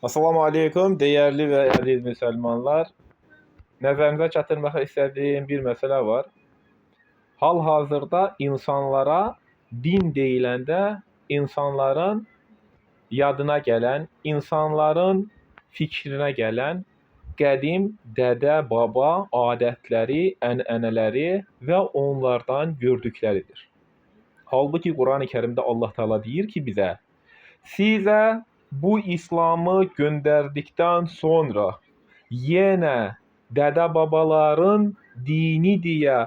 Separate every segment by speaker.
Speaker 1: Assalamu aleykum değerli ve əziz müsəlmanlar. Nəzərinizə çatdırmaq istədiyim bir məsələ var. Hal-hazırda insanlara din deyiləndə insanların yadına gələn, insanların fikrinə gələn qədim dədə, baba adətləri, ənənələri və onlardan gördükləridir. Halbuki Qurani Kərimdə Allah Teala deyir ki bizə, sizə bu İslamı göndərdikdən sonra yenə dədə babaların dini deyə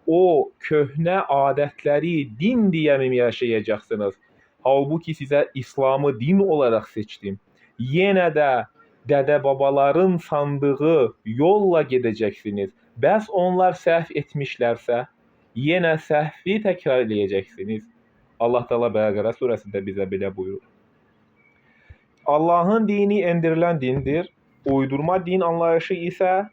Speaker 1: o köhnə adətləri din deyə mi yaşayacaqsınız? Halbuki sizə İslamı din olaraq seçdim. Yenə də dədə babaların sandığı yolla gedəcəksiniz. Bəs onlar səhv etmişlərsə, yenə səhvi təkrar eləyəcəksiniz. Allah Teala Bəqərə surəsində bizə belə buyurur. Allahın dini endirilən dindir. Uydurma din anlayışı isə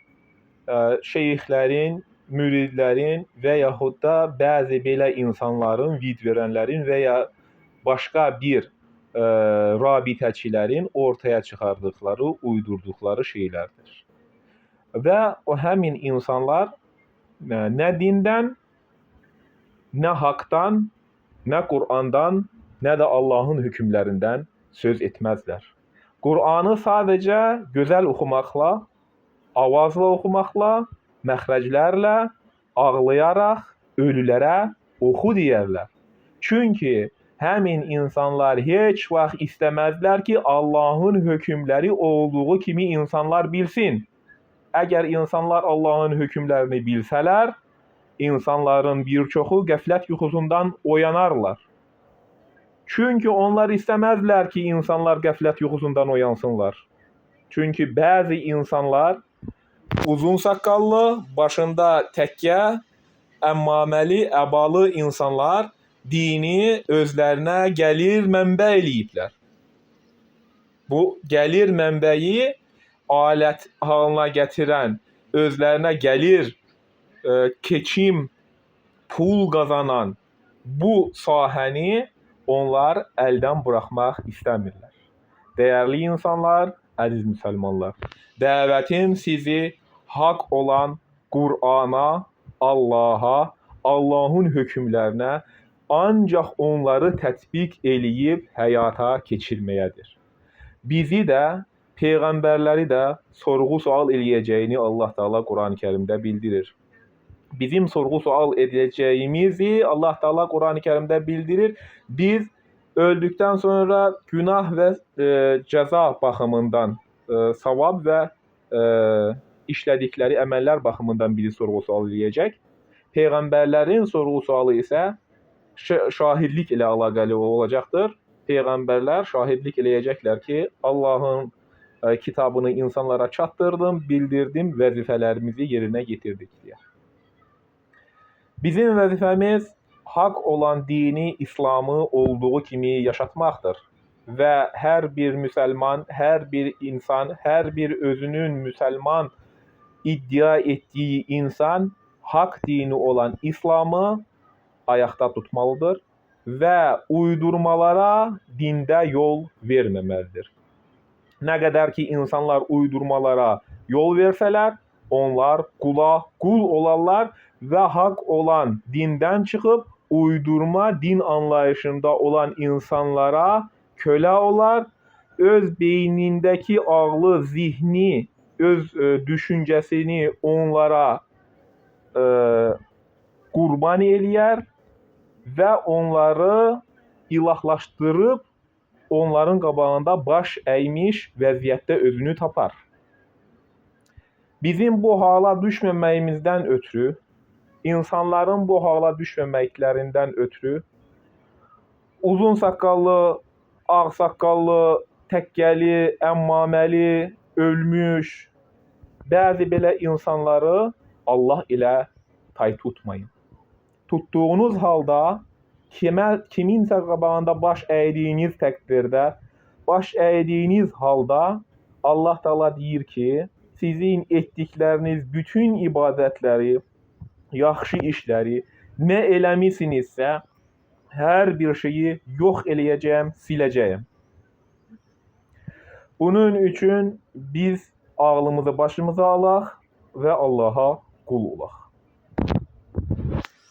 Speaker 1: şeyxlərin, müridlərin və yaxud da bəzi belə insanların, vid verənlərin və ya başqa bir rabitəçilərin ortaya çıxardıqları, uydurduqları şeylərdir. Və o həmin insanlar nə dindən, nə haqdan, nə Qur'andan, nə də Allahın hökmlərindən söz etməzlər. Qur'anı sadəcə gözəl oxumaqla, avazla oxumaqla, məxrəclərlə, ağlayaraq ölülərə oxu deyərlər. Çünki həmin insanlar heç vaxt istəməzlər ki, Allahın hökmləri olduğu kimi insanlar bilsin. Əgər insanlar Allahın hökmlərini bilsələr, insanların bir çoxu qəflət yuxusundan oyanarlar. Çünki onlar istəməzlər ki, insanlar qəflət yuxusundan oyansınlar. Çünki bəzi insanlar uzun saqqallı, başında təkkə, əmmaməli, əbalı insanlar dini özlərinə gəlir mənbə eləyiblər. Bu gəlir mənbəyi alət halına gətirən, özlərinə gəlir keçim, pul qazanan bu sahəni onlar əldən buraxmaq istəmirlər. Dəyərli insanlar, əziz müsəlmanlar, dəvətim sizi haqq olan Qur'ana, Allaha, Allahın hökmlərinə ancaq onları tətbiq eləyib həyata keçirməyədir. Bizi də, peyğəmbərləri də sorğu-sual eləyəcəyini Allah Teala Qurani-Kərimdə bildirir. Bizim sorğu-sual edəcəyimizi Allah Teala Qurani Kərimdə bildirir. Biz öldükdən sonra günah və cəza baxımından, savab və işlədikləri əməllər baxımından bizi sorğu-sual eləyəcək. Peyğəmbərlərin sorğu-sualı isə şahidlik ilə əlaqəli olacaqdır. Peyğəmbərlər şahidlik eləyəcəklər ki, Allahın kitabını insanlara çatdırdım, bildirdim, vəzifələrimizi yerinə yetirdik deyə. Bizim vəzifəmiz haqq olan dini, İslamı olduğu kimi yaşatmaqdır. Və hər bir müsəlman, hər bir insan, hər bir özünün müsəlman iddia etdiyi insan haqq dini olan İslamı ayaqda tutmalıdır və uydurmalara dində yol verməməlidir. Nə qədər ki insanlar uydurmalara yol versələr, onlar qula qul olarlar və haqq olan dindən çıxıb uydurma din anlayışında olan insanlara kölə olar, öz beynindəki ağlı, zihni, öz düşüncəsini onlara qurban eləyər və onları ilahlaşdırıb onların qabağında baş əymiş vəziyyətdə özünü tapar. Bizim bu hala düşməməyimizdən ötürü, insanların bu hala düşməməklərindən ötürü uzun saqqallı, ağ saqqallı, təkkəli, əmmaməli, ölmüş bəzi belə insanları Allah ilə tay tutmayın. Tutduğunuz halda kiminsə qabağında baş əydiyiniz təqdirdə, baş əydiyiniz halda Allah Teala deyir ki, sizin etdikləriniz bütün ibadətləri, yaxşı işləri, nə eləmisinizsə, hər bir şeyi yox eləyəcəyəm, siləcəyəm. Bunun üçün biz ağlımızı başımıza alaq və Allaha qul olaq.